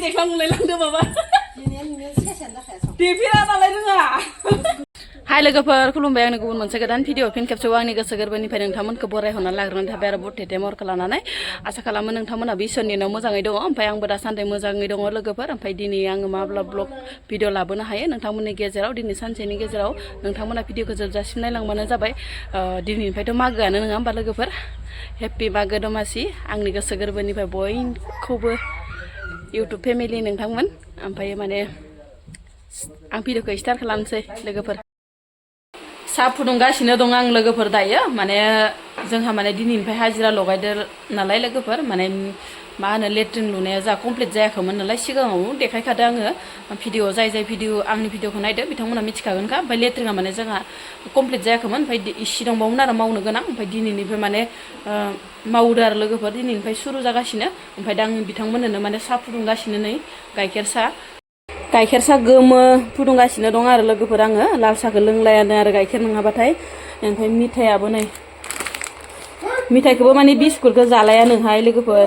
देख्लांलाय लांदो माबा देफेरा नालाय रोङा हाय लोगोफोर खुलुमबाय आंनि गुबुन मोनसे गोदान भिडिअ फिन खेबसेबाव आंनि गोसो गोरबोनिफ्राय नोंथांमोनखौ बरायहरना लाग्रोनानै थाबाय आरो बर्थडे महरखौ लानानै आसा खालामो नोंथांमोना इसोरनि उनाव मोजाङै दङ ओमफ्राय आंबो दासान्दि मोजाङै दङ लोगोफोर ओमफ्राय दिनै आङो माब्ला ब्लग भिडिअ लाबोनो हायो नोंथांमोननि गेजेराव दिनै सानसेनि गेजेराव नोंथांमोना भिडिअखौ जोबजासिम नायलांबानो जाबाय दिनैनिफ्रायथ' मागोआनो नङा होमबा लोगोफोर हेपि मागो दमासि आंनि गोसो गोरबोनिफ्राय बयखौबो इउटुब फेमिलि नोंथांमोन ओमफ्राय माने आं भिडिअखौ स्टार्ट खालामनोसै लोगोफोर साहा फुदुंगासिनो दं आं लोगोफोर दायो माने जोंहा माने दिनैनिफ्राय हाजिरा लगायदो नालाय लोगोफोर माने मा होनो लेट्रिन लुनाया जा कमप्लिट जायाखैमोन नालाय सिगाङाव देखायखादों आङो भिडिअ जाय आंनि भिडिअखौ नायदो बिथांमोना मिथिखागोनखा ओमफ्राय लेट्रिना माने जोंहा कमप्लिट जायाखैमोन ओमफ्राय इसे दंबावोमोन आरो मावनो गोनां ओमफ्राय दिनैनिफ्राय माने मावदो आरो लोगोफोर दिनैनिफ्राय सुरु जागासिनो ओमफ्राय दा आं बिथांमोननो माने साहा फुदुंगासिनो नै गाइखेर साहा गोमो फुदुंगासिनो दं आरो लोगोफोर आङो लाल साहाखौ लोंलायानो आरो गाइखेर नङाबाथाय ओमफ्राय मिथायाबो नै मिथाइखौबो माने बिस्कुटखौ जालायानोहाय लोगोफोर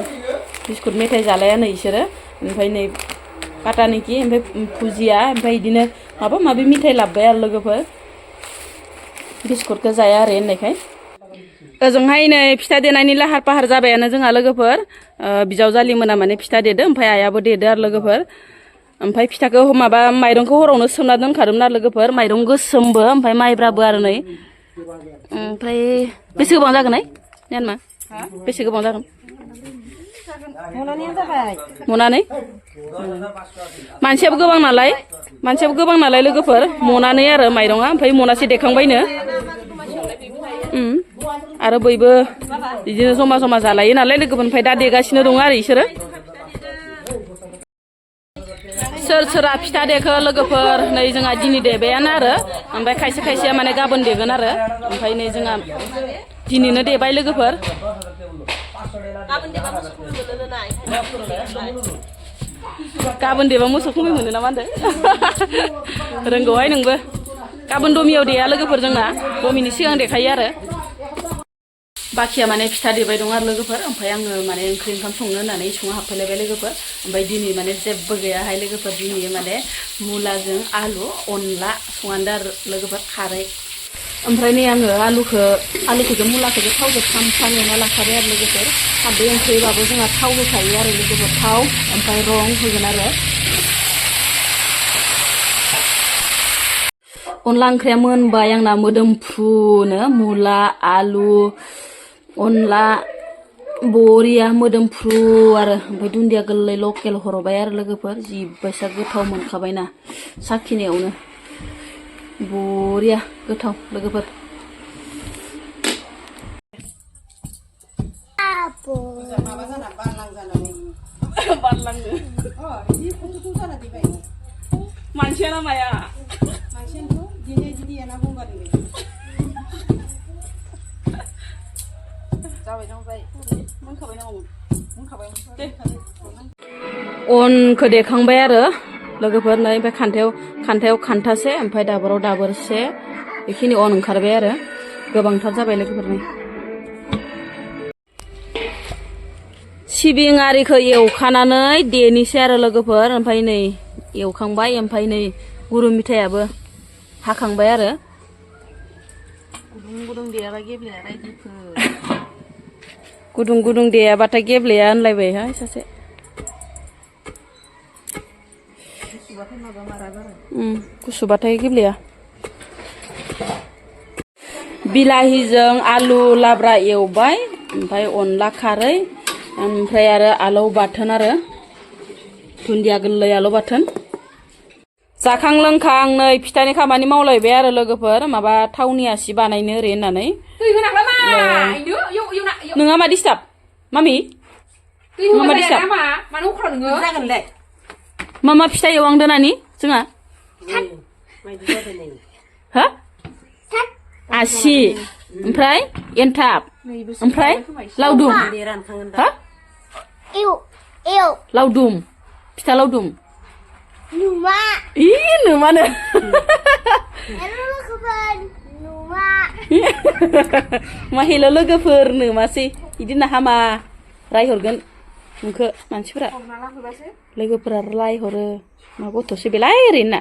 बिस्कुट मेथाइ जालायानो इसोरो ओमफ्राय नै काटा निखि ओमफ्राय भुजिया ओमफ्राय बिदिनो माबा माबि मिथाइ लाबोबाय आरो लोगोफोर बिस्कुटखौ जाया आरो होननायखाय ओजोंहाय नै फिथा देनायनि लाहार फाहार जाबायानो जोंहा लोगोफोर बिजावजालि मोना माने फिथा देदो ओमफ्राय आइयाबो देदो आरो लोगोफोर ओमफ्राय फिथाखौ माबा माइरंखौ हरावनो सोमना दोनखादोंमोन आरो लोगोफोर माइरं गोसोमबो ओमफ्राय माइब्राबो आरो नै ओमफ्राय बेसे गोबां जागोन मा बेसे गोबां जागोन मनानै मानसियाबो गोबां नालाय लोगोफोर मनानै आरो माइरङा ओमफ्राय मनासे देखांबायनो आरो बयबो बिदिनो जमा जमा जालायो नालाय लोगोफोर ओमफ्राय दा देगासिनो दङ आरो इसोरो सोर सोरा फिथा देखो लोगोफोर नै जोंहा दिनै देबायानो आरो ओमफ्राय खायसे खायसेया माने गाबोन देगोन आरो ओमफ्राय नै जोंहा दिनैनो देबाय लोगोफोर गाबोन देबा मोसौ खमै मोनो ना मा होनदों रोंगौहाय नोंबो गाबोन दमियाव देया लोगोफोर जोंना दमिनि सिगां देखायो आरो बाखिया माने फिथा देबाय दं आरो लोगोफोर ओमफ्राय आङो माने ओंखाम संनो होननानै इसिङाव हाबफैलायबाय लोगोफोर ओमफ्य दिनै माने जेबो गैयाहाय लोगोफोर दिनै माने मुलाजों आलु अनला संहांदों आरो लोगोफोर खारै ओमफ्राय नै आङो आलुखौजों मुलाखौजों थावजों फ्राम एवना लाखाबाय आरो लोगोफोर खारदै ओंख्रिबाबो जोंहा थाव होखायो आरो लोगोफोर थाव ओमफ्राय रं होगोन आरो अनला ओंख्रिया मोनबाय आंना मोदोमफ्रुनो मुला आलु अनला बरिया मोदोमफ्रु आरो ओमफ्राय दुन्दिया गोरलै लकेल हरबाय आरो लोगोफोर जि बायसा गोथाव मोनखाबायना साखिनायावनो बरिया गोथाव लोगोफोर मानसियाना माया अनखौ देखांबाय आरो लोगोफोर नै ओमफ्राय खान्थायाव खान्थासे ओमफ्राय दाबोराव दाबोरसे बेखिनि अन ओंखारबाय आरो गोबांथार जाबाय लोगोफोर नै सिबिं आरिखौ एवखानानै देनिसै आरो लोगोफोर ओमफ्राय नै एवखांबाय ओमफ्राय नै गुरु मिथायाबो हाखांबाय आरो गुदुं देयाबा गेब्लेया रायजोफोर गुदुं देयाबाथाय गेब्लेया होनलायबायहाय सासे गुसुबाथाय गेब्लेया बिलाहिजों आलु लाब्रा एवबाय ओमफ्राय अनला खारै ओमफ्राय आरो आलौ बाथोन आरो दुन्दिया गोरलै आलौ बाथोन जाखां लोंखां नै फिथानि खामानि मावलायबाय आरो लोगोफोर माबा थावनि आसि बानायनो ओरै होननानै नोंहा मा डिस्टार्ब मामि मा डिस्टार्ब मा फिथा एवहांदो नानि जोंहा हो आसि ओमफ्राय एन्थाब ओमफ्राय लावदुम हो लावदुम फिथा लावदुम नुमानो मा हेल' लोगोफोर नोमासै बिदिनो हामा रायहरगोन नोंखो मानसिफोरा लोगोफोरा रायहरो मा गथ'सो बेलाय ओरैनो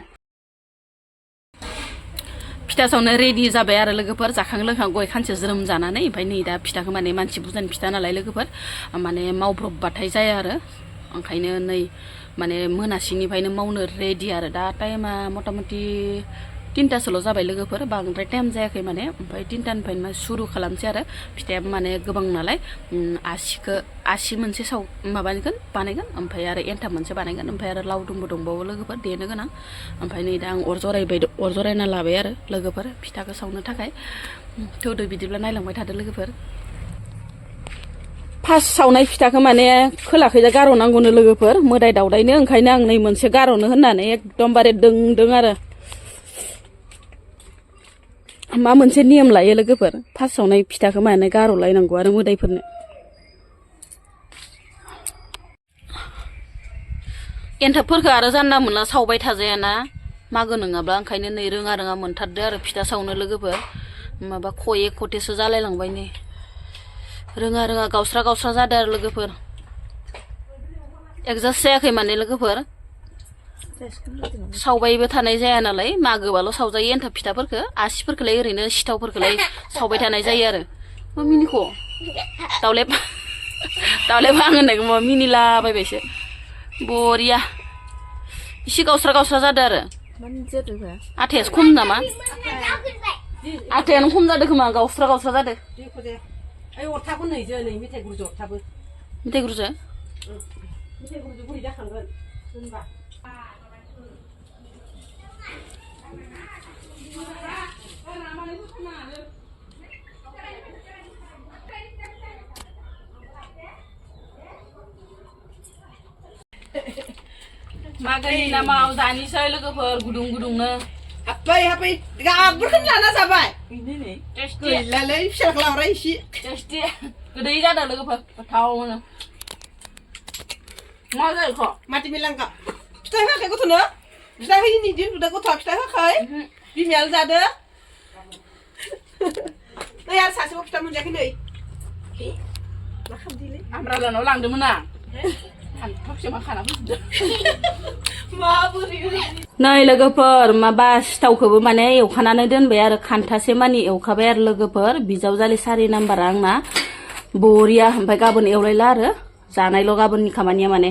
फिथा सावनो रेडि जाबाय आरो लोगोफोर जाखां लोंखां गय खानसे ज्रोम जानानै ओमफ्राय नै दा फिथाखौ माने मानसि बुरजानि फिथा नालाय लोगोफोर माने मावब्रबबाथाय जाया आरो ओंखायनो नै माने मोनासिनिफ्रायनो मावनो रेडि आरो दा टाइमा मथा मथि 3टासोल' जाबाय लोगोफोर बांद्राय टाइम जायाखै माने ओमफ्राय 3टानिफ्रायनो सुरु खालामसै आरो फिथायाबो माने गोबां नालाय आसि मोनसे माबागोन बानायगोन ओमफ्राय आरो एन्थाब मोनसे बानायगोन ओमफ्राय आरो लावदुमबो दंबावो लोगोफोर देनो गोनां ओमफ्राय नै दा आं अर जरायना लाबाय आरो लोगोफोर फिथाखौ सावनो थाखाय थौदो बिदिब्ला नायलांबाय थादो लोगोफोर फार्स्ट सावनाय फिथाखौ माने खोलाखैजा गार'नांगौनो लोगोफोर मोदाय दावदायनो ओंखायनो आं नै मोनसे गार'नो होननानै एकदमबारे दोंदों आरो मा मोनसे नियम लायो लोगोफोर फार्स्ट सावनाय फिथाखौ माने गार'लायनांगौ आरो मोदायफोरनो एन्थाबफोरखौ आरो जानला मोनला सावबाय थाजायाना मागो नङाब्ला ओंखायनो नै रोङा मोनथारदो आरो फिथा सावनो लोगोफोर माबा खये खथेसो जालायलांबाय नै रोङा गावस्रा जादों आरो लोगोफोर एडजास्ट जायाखै माने लोगोफोर सावबायबो थानाय जाया नालाय मागोबाल' सावजायो एन्थाब फिथाफोरखौ आसिफोरखौलाय ओरैनो सिथावफोरखौलाय सावबाय थानाय जायो आरो मा मिनिख' दावलेब आं होननायखौ मा मिनिलाबायबायसो बरिया इसे गावस्रा जादों आरो आथायासो खम नामा आथायानो खम जादों खोमा गावस्रा जादों ओइ अरथाबो नैजो नै मेथाइ गुरजो अरथाबो मेथाइ गुरजो बोरै जाखांगोन होनबा मागोनि नामाव जानोसै लोगोफोर गुदुंनो हाब्बाय गाबफोरखौनो लाना जाबाय गैलालै फिसाखौ लाब्रा इसे टेस्टि गोदै जादों लोगोफोर गोथावनो मा जायोख' माथि मिलांगा फिथाइ होआखै गथ'नो फिथाइ होयिनि दिन बुदा गथ'आ फिथाइ होआखै बिमायाल' जादो नै आरो सासेबो फिथा मोनजायाखै नै मा खालामदोंलै आमब्रालानाव लांदोंमोन आं फांसे मा खाना फैजोबदों नै लोगोफोर माबा सिथावखौबो माने एवखानानै दोनबाय आरो खान्थासे मानि एवखाबाय आरो लोगोफोर बिजावजालि 4 नाम्बारा आंना बरिया ओमफ्राय गाबोन एवलायला आरो जानायल' गाबोननि खामानिया माने